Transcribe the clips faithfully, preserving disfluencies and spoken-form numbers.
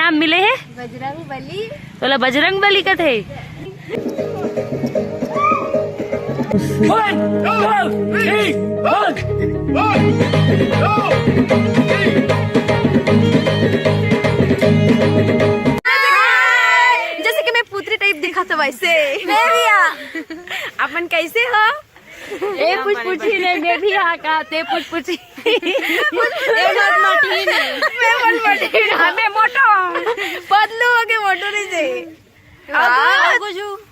नाम मिले हे? बजरंग बली। तोला बजरंग बली कथे? One, two, three, one. जैसे कि मैं पुत्री टाइप दिखा था वैसे। मैं भी। अपन कैसे हो? ए पुचपुची नहीं, मैं भी हाँ का, ते पुचपुची। ए मटमटी नहीं। मैं मटमटी नहीं। मैं मोटो हूँ। पतलू हो के मोटो नहीं चाहिए।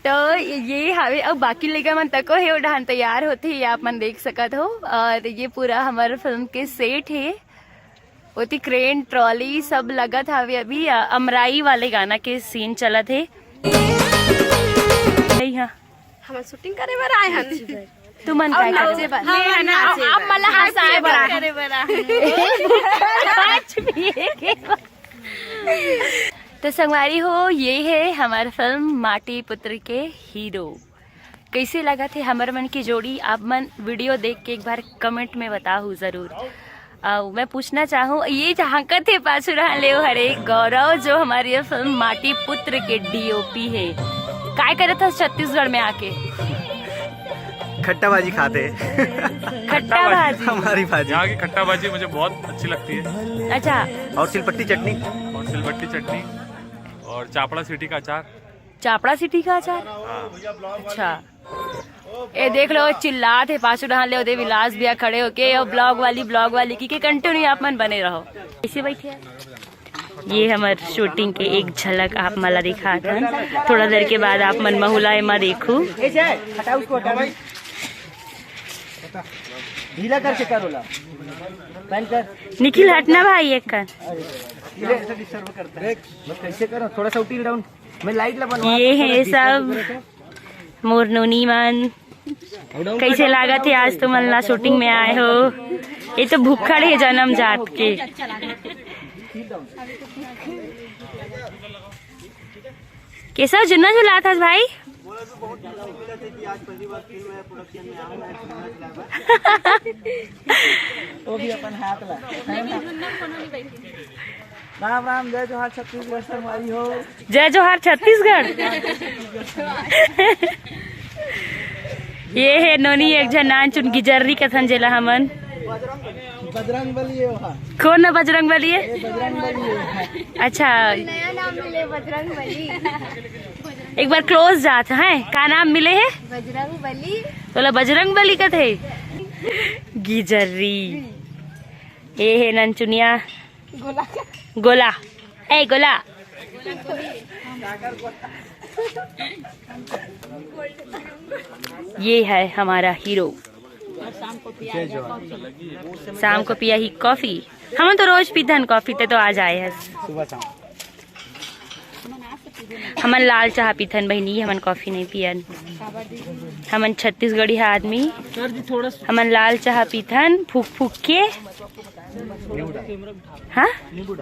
तो ये हवे, अब बाकी लइका मन तको हे, ओ डहान तैयार होथे, ये आप मन देख सकत हो। और ये पूरा हमर फिल्म के सेट हे, ओती क्रेन, ट्रॉली सब लगत हवे। अभी अ, अमराई वाले गाना के सीन चलत हे। नहीं, हाँ। हमन शूटिंग करे बर आए हन। तुमन अउ का नाचे करे? बर। हाँ, नाचे बर। आप मन ला हंसाए बर। करे बर आए हन। नाच भी है के? तो संगवारी हो, ये है हमार फिल्म माटी पुत्र के हीरो। कैसे लगा थे हमर मन की जोड़ी? आप मन वीडियो देख के एक बार कमेंट में बताहू जरूर। अउ मैं पूछना चाहूँ, ये झांकत हे पाछू रहा ले हरे गौरव, जो हमारी ये फिल्म माटी पुत्र के डीओपी है, काय करत हस छत्तीसगढ़ में आके? खट्टा भाजी खाते। खट्टा भाजी। हमारी भाजी। यहाँ की खट्टा भाजी मुझे बहुत अच्छी लगती है। अच्छा। और सिलपट्टी चटनी। और सिलबट्टी चटनी। और चापड़ा सिटी का अचार। चापड़ा सिटी का अचार। हाँ। अच्छा। ए देख लो, चिल्लात हे पाछू डहान ले, ओदे विलास भैया खड़े होके, और ब्लॉग वाली, ब्लॉग वाली की के कंटिन्यू आप मन बने रहो। ऐसे बैठे हैं। ये हमर शूटिंग के एक झलक आप मन ला दिखात हन। थोड़ा देर के बाद आप मन महुला एमा देखू। ऐसे है, हटा उसको, हटा भाई। ढीला करके कर ओला। पहन कर। निखिल, हटना भाई एक कर। ये ऐसा डिस्टर्ब करता है। बस कैसे करो, थोड़ा सा उटील डाउन। मैं लाइट ला बनवा ये है सब मोर नोनी मन। कैसे लागत है आज तुमन ला शूटिंग में आए हो? ये तो भुक्खड़ है जन्म जात के। केशव, जुन्ना झुलात हस भाई? वो भी अपन हाथ ला। राम राम, जय जोहार छत्तीसगढ़ संगवारी हो। जय जोहार छत्तीसगढ़। ये है नोनी, एक झन नानचुन गिजर्री कथन जेला हमन। बजरंग बली है वहाँ। कौन ना बजरंग बली है? ये बजरंग बली है। अच्छा। नया नाम मिले बजरंग बली। एक बार क्लोज जात है, का नाम मिले है? बजरंग बली। तोला बजरंग बली कथे? गिजर्री। ये है ननचुनिया। गोला। गोला। ए गोला। ये है हमारा हीरो। शाम को पिया ही कॉफी। हमन तो रोज पीथन कॉफी, ते तो आज आए हस। सुबह शाम। हमन लाल चाह पीथन बहिनी, हमन कॉफी नहीं पियन। हमन छत्तीसगढ़ी हा आदमी। हमन लाल चाह पीथन फूक फूक के। हाँ, नींबू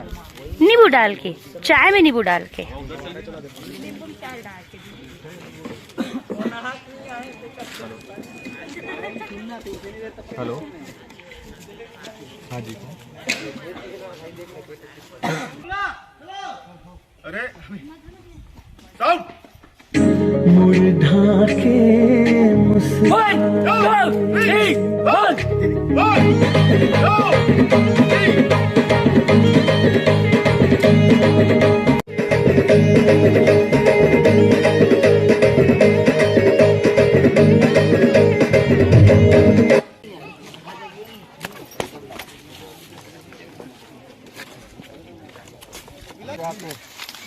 डाल के, चाय में नींबू डाल के। हेलो। हाँ जी। अरे, साउंड। मुड़ ढाके मुस्कान। One, two, three, one. One, two, three.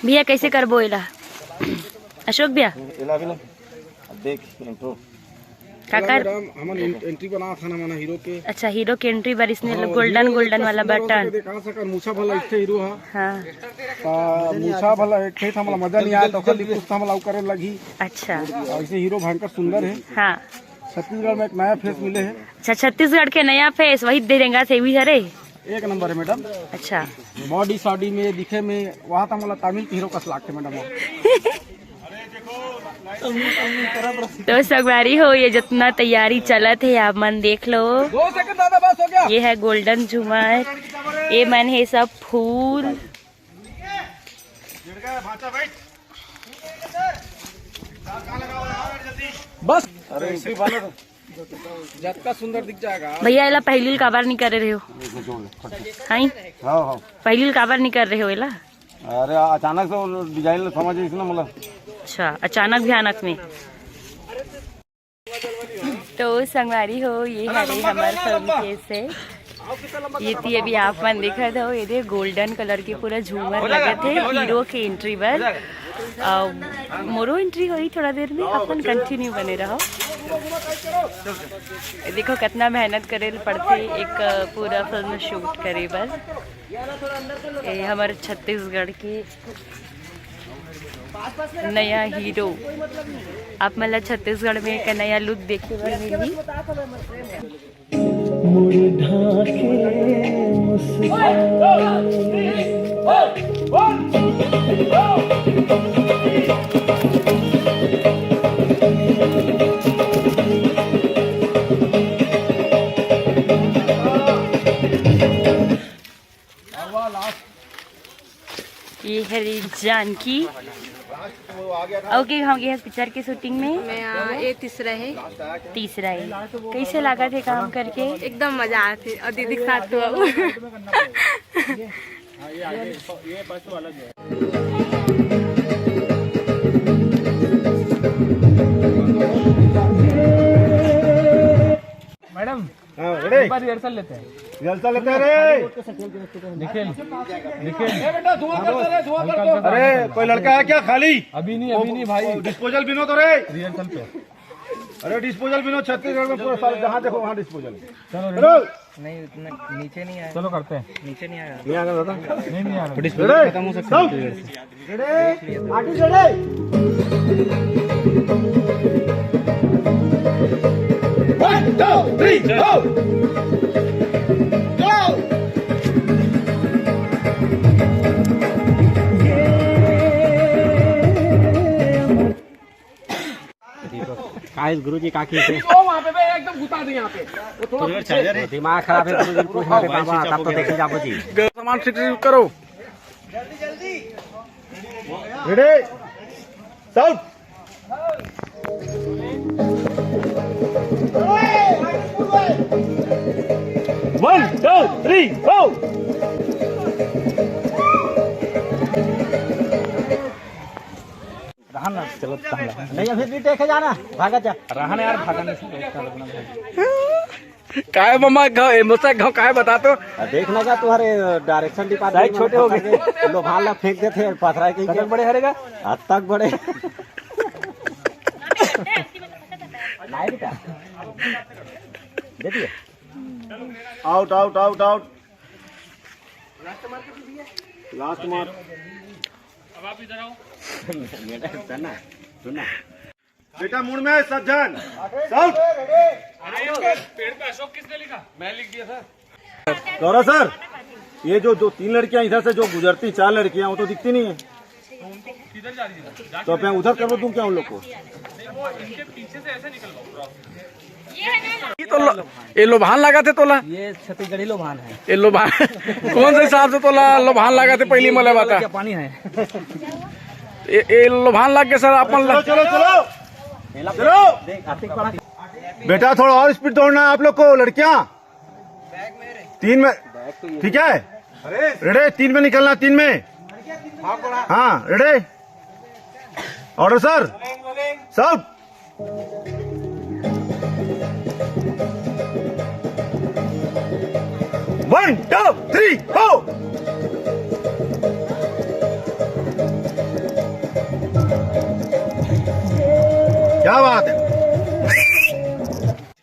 भैया, कैसे करबो एला? अशोक भैया। एला भी ना। अब देख, इंट्रो। का कर? मैडम, हमन एन-, एंट्री बनात हन, हमन हीरो के। अच्छा, हीरो के एंट्री बर इसने हाँ, गोल्डन, हीरो गोल्डन वाला बटन। देखा सकन, मूछा भला इथे हीरो हा। हाँ। ता मूछा भला एक ठे हमला मजा नहीं आया, तो ओकर लिए कुछ हमला करे लगी। अच्छा। ऐसे हीरो भयंकर सुंदर है। हाँ। छत्तीसगढ़ में एक नया फेस मिले है। अच्छा, छत्तीसगढ़ के नया फेस, वही दे रेंगा से भी हरे। एक नंबर है मैडम। अच्छा। बॉडी सॉडी में, दिखे में, वहाँ तो मोला तमिल के हीरो कस लागथे मैडम। तो संगवारी हो, ये जितना तैयारी चलत है, आप मन देख लो। दो सेकंड दादा, बस हो गया। ये है गोल्डन झूमर, ये मन है सब फूल। बस। अरे एंट्री वाला तो जतका सुंदर दिख जाएगा। भैया, एला पहिली ल काबर नहीं करे रहे हो? हाई। हाँ, हाँ। पहिली ल काबर नहीं कर रहे हो एला? अरे अचानक से वो डिजाइन समझ आइस ना, मतलब। अच्छा, अचानक भयानक में। तो संगवारी हो, ये हरे हमर फिल्म के सेट। ये ती अभी आप मन देखत हो, ये दे गोल्डन कलर के पूरा झूमर लगत हे हीरो के एंट्री बर। अउ मोरो एंट्री होही थोड़ा देर में, अपन कंटिन्यू बने रहो। देखो कितना मेहनत करे ल पड़थे एक पूरा फिल्म शूट करे बर। ये हमर छत्तीसगढ़ के नया हीरो। आप मन ला छत्तीसगढ़ में एक नया लुक देखे बर मिलही। मुड़ ढाके मुस्कान। ये हरे जानकी। ओके, हम गए पिक्चर के शूटिंग में। मैं, आ, ये तीसरा है। तीसरा है। कैसे लगा थे काम करके? एकदम मजा आती और दीदी के साथ तो। मैडम, हाँ, ready? एक बार रिहर्सल लेते हैं। रिहर्सल लेते हैं रे। निखिल, निखिल। ए बेटा, धुआं करते रे, धुआं करते। अरे, कोई लड़का है क्या खाली? अभी नहीं, अभी नहीं भाई। डिस्पोजल बिनो तो रे। रिहर्सल पे। अरे, डिस्पोजल बिनो, छत्तीसगढ़ में पूरा साल जहाँ देखो वहाँ डिस्पोजल। चलो, चलो। नहीं, उतना नीचे नहीं आया। चलो, करते हैं। नीचे नहीं आया। नहीं आया दादा। नहीं, नहीं आया। डिस्पोजल खत्म हो सकता है। Ready? Artist ready? One, two, three, go! Go! काहे गुरुजी का की से? वो वहाँ पे बे, एकदम घुसा दे यहाँ पे। वो थोड़ा पीछे। चार्जर है। दिमाग खराब है गुरुजी, कुछ ना बाबा, तब तो देखे जाबो जी। सामान ठीक ठीक करो। Ready? Sound. One, two, three, go. रहन ना, चलो, रहन ना। नहीं, अभी भी देखे जाना, भागा जा। रहन यार, भागा नहीं। काय बमा घाव, ए, मोसा घाव काय बता तो? आ, देख ना जा, तुम्हारे direction department साइज छोटे हो गए। लोभान ला फेंक देते हैं, पथरा के कदम बड़े हरेगा? हाथ तक बड़े। नहीं बेटा। दे दिए। Out, out, out, out. Last mark. अब आप इधर आओ। सुनना, सुनना। बेटा, मुड़ में सज्जन। Sound. अरे, ये पेड़ पे अशोक किसने लिखा? मैं लिख दिया सर। गौरव सर, ये जो दो तीन लड़कियां इधर से जो गुजरती, चार लड़कियां, वो तो दिखती नहीं है। किधर जा रही है? तो मैं उधर कर दूं क्या उन लोग को? नहीं, वो इनके पीछे से ऐसे निकलवाओ। ये तो लो, ये लोभान लगा थे तोला। ये छत्तीसगढ़ी लोभान है। ये लोभान कौन से हिसाब से तोला लोभान लगा थे, पहली मला बता। जापानी है। ये, ये लोभान लग गया सर, अपन चलो, चलो, चलो। चलो। देख, आतिक पड़ा। बेटा, थोड़ा और speed दौड़ना है आप लोग को, लड़कियां। तीन में, ठीक है? Ready, तीन में निकलना, तीन में। हाँ, ready? Order, sir. Sound. One, two, three, four. क्या बात है।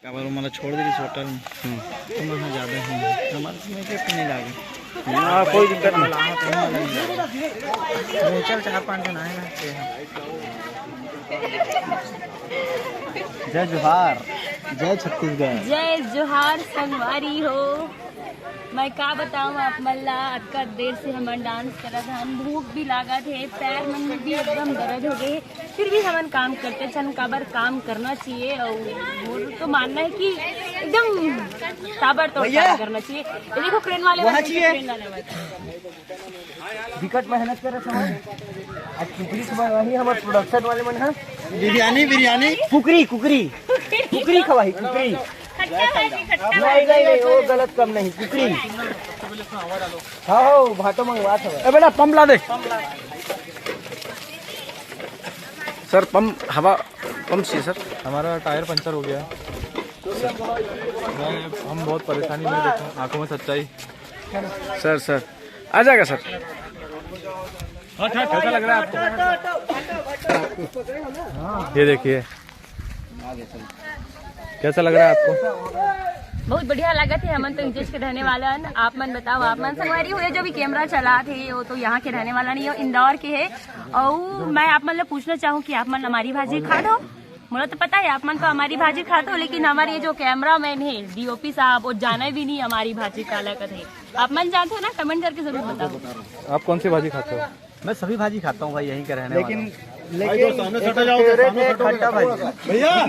काबर वो मोला छोड़ दे रहिस होटल में। हम्म। तो मैं, हाँ, जाबे हम। हमारे से मैं क्या पीने लागे? हाँ, कोई दिक्कत नहीं। चल, चार पाँच जन आए ना, ये हम। जय जोहार, जय छत्तीसगढ़। जय जोहार संगवारी हो। मैं का बताऊं आप मन ला, अतका देर से हमन डांस करत हन, भूख भी लागत हे, पैर मन में भी एकदम दर्द हो गए, फिर भी हमन काम करते छन। काबर काम करना चाहिए और मोर तो मानना है कि एकदम ताबड़तोड़ भैया, काम करना चाहिए। ये देखो क्रेन वाले वहाँ बैठे हैं, चाहिए। क्रेन वाले बैठे हैं। बिकट मेहनत करत हवय। आज कुकरी खवाही हमर प्रोडक्शन वाले मन ह। बिरयानी, बिरयानी। कुकरी, कुकरी। कुकरी खवाही, कुकरी। खट्टा भाजी, खट्टा नहीं, भाजी। नहीं, नहीं, वो गलत काम नहीं, कुकरी। हाँ, हो, भाटो मंगवात हवय। ए बेटा, पंप ला दे। सर, पंप, हवा पंप चाहिए सर। हमारा टायर पंचर हो गया है। मैं, हम बहुत परेशानी में, देखो, आंखों में सच्चाई। सर, सर, आ जाएगा सर। हाँ, हाँ, कैसा लग रहा है आपको? ये देखिए, कैसा लग रहा है आपको? बहुत बढ़िया लागत हे। हमन तो इंचेज के रहने वाला हन। आप मन बताओ, आप मन संगवारी हो, जो भी कैमरा चलात हे, वो तो यहाँ के रहने वाला नहीं हो, इंदौर के हे। और मैं आप मन ला पूछना चाहूँ कि आप मन अमारी भाजी खात हो? मोला तो पता है आप मन तो अमारी भाजी खात हो, लेकिन हमारे ये जो कैमरा मैन है, डीओपी साहब, वो जाना भी नहीं अमारी भाजी काला कथे। आप मन जानते हो ना, कमेंट करके जरूर बताओ। आप कौन सी भाजी खाते हो? मैं सभी भाजी खाता हूँ भाई, यहीं का रहने वाला हूँ। लेकिन लेकिन सामने एक सटा जाओ, फेवरेट सामने है सटा खट्टा जाओ। भाजी। भैया,